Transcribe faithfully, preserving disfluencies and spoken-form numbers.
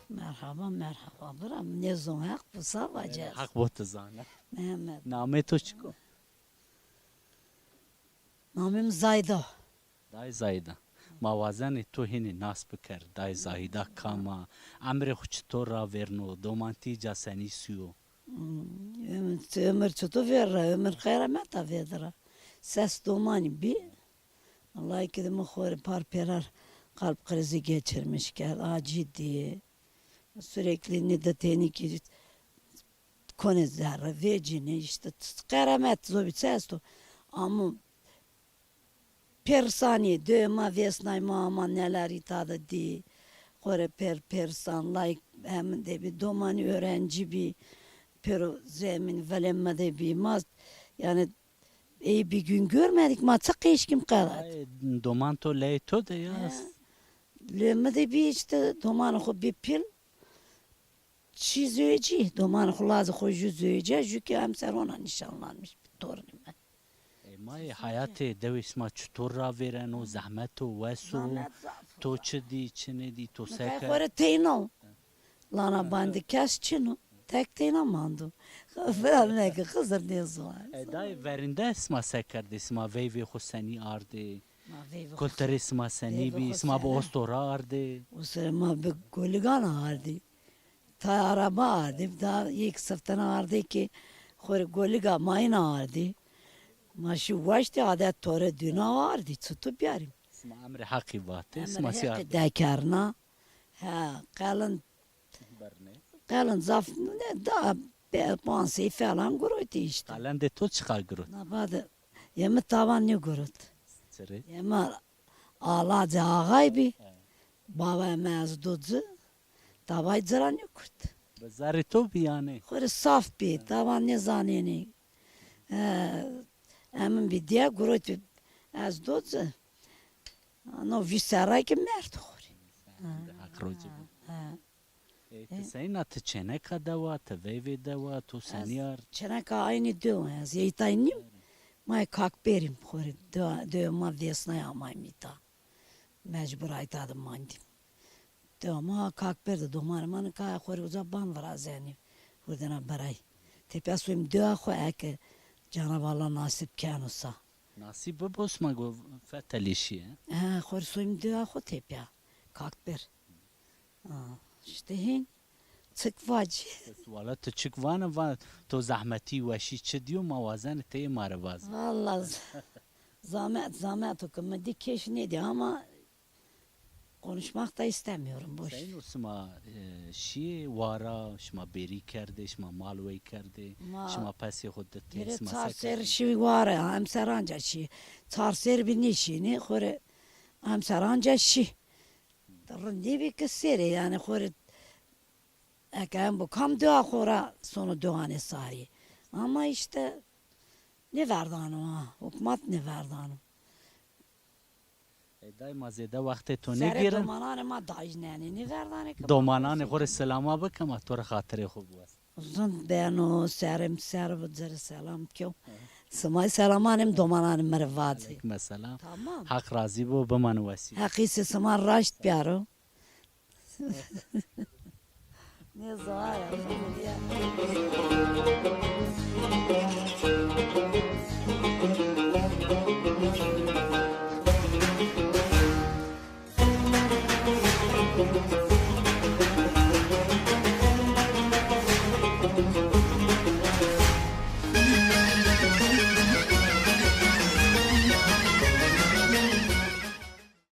Merhaba, merhaba. Bira, nêzon heq bu, sa vacez. Heq bo ti zana. Mehmet. Namê to çik o? Namê mi Zayda. Day Zayda. Ma wazenê to hînî nas biker. Day Zayda kam a? Emrê xwu çitor ravêrno? Domantî ca senî suyo? Hmm, ömür, ömür çitor vêr ra, ömür qeremet a vêdira. Ses domanî bî. Allah'ı ki de mi xo rê par pêrar kalp krizi geçirmiş kerd. Acîdî. Sürekli nî de tenî ki konê zerre, vecînê, işte t-, qeremet zobî çi esto. Ama pêrsanî, dewê ma vêsnay, ma ama neler îta de dî. Xo rê pêr, pêrsan, layik hemin de bî, domanî öğrenci bî, pêro zemîn velê mi de bî. Ma, yani, ey bir gün görmedik, ma çi qeşkîm qelat. Ay, doman to leyê to de ya. He. Lê mi de bî işte, domanê xo bî pîl. Çi zewecî, domanê xo lazê xo jû zewecîya, jû ki emser ona nîşanlanmiş bi tornê mi. E, ma yê heyatê dewê sima çitor ravêreno, zehmet o, wes o? Zahmet zaf o. To çi dî, çi nêdî, to se kerd? Xo rê teyna o. Lana bandî kes çin o. Tek teyna mando. Falan neke, Xizir nêzon. E, dayê, verînde sima se kerdê? Sima veyvê xo senî ardê? Ma veyvê xo... Kulturê sima senî bî? Sima bi ostora ardê? O sere ma bi goligan ardî. Tay araba ardî, da yek siftena ardê ki xo rê goliga mayîna ardî. Ma şî waştî, adet tore dûna ardî, çitu biyarîm. Sima emrê Heqî vatê, sima sî ardê. Emrê Heqî dekerna. He, qelin, qelin zaf ne, da be-, pansey falan gurotî işte. Qalendê to çiqa gurot? Na bade, yê mi tavan nêgurot. Çirê? Yê mi Alacê axay bî. He. Baba mi ez do ci, tavay ci ra nêkurt. Bi zerrê to bî yanî? Xo rê saf bî, tavan nêzanênî. E, emin bî diye gurotî ez do ci. No vîst serray ki merd xo rê. Heq rocî bo. Ha. E, ti seyna, ti çêneka de wa, ti veyvê de wa, to senî ard? Çêneka aynî dew ez ey tay nîm. Ma yê Kakberîm xo rê. Dew, dew ma vêsnay amayîm îta. Mecbur ayta de mandîm. Dewa ma Kakber de, domanê ma nika xo rê uca ban virazenî, hurdena beray. Tepya soyim dewa xo eke Cenab Allah nasip keno sa. Nasip bibo, sima go fetelî şîye. He, xo rê soyim dewa xo tepya. Kakber. Ha, işte hên. Çik vacî? Wala ti çik vana, va to zehmetî weşî çi dîyo, ma wazenê ti ê ma rê vazê. Valla z-, zahmet, zahmet o ki mi dî keş nêdî ama konuşmak da istemiyorum, boş. Seyno sima, e, şîyê wara, şima bêrî kerdê, şima mal wey kerdê, şima pesê xo ditê, sima se kerdê? Çar ser şî wara, emser anca şî. Çar ser bî nêşînê, xo rê emser anca şî. Rind nêbî ki serê, yanî xo rê eke em bo kam dewa xo ra sono dewanê sarî. Ama işte nêverdano ha, hukmat nêverdano. E, dayê, ma zêde wextê to nêgêrin. Serê domananê ma dajnenê, nêverdanê ki. Domananê xo rê selama bike, ma to rê xatirê xo biwazê. Rind beno, serê mi ser bi, ci rê selam kew. Simay selamanê mi, domananê mi rê vacê. Aleykum selam. Tamam. Heq razî bo, bimane wesî. Heqî sê sima raşt biyaro. Ne zaya.